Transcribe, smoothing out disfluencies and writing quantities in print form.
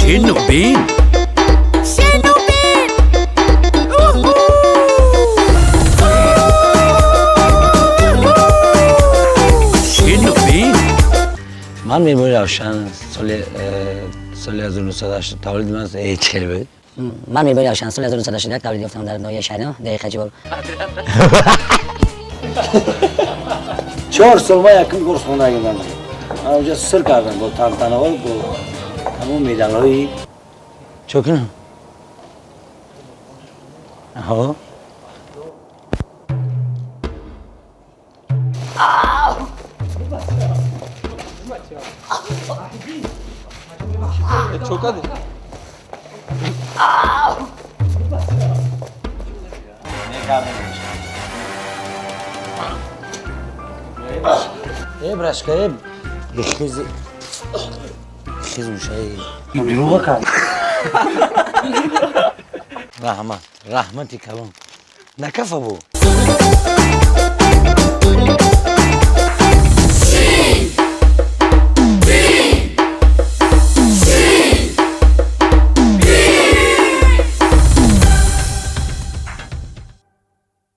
Шенубин. Шенубин. Шенубин. Ман Мирбои Равшан, соли 1980 таваллуди ман чел буд. Ман Мирбои Равшан, соли 1981 таваллуд ёфтам дар ноҳияи Шаҳрино, деҳаи Хаҷибол. 4 сол ман якум курс хонда гирдам. Ман онҷа сир кардам бо тантанаҳо, бо тамом медалҳои. Чо кунам? Аҳо. Э, брашка, э, хиз хиз мушаи. Дурӯға кард. Раҳмат, раҳмати калон. Накафа бу.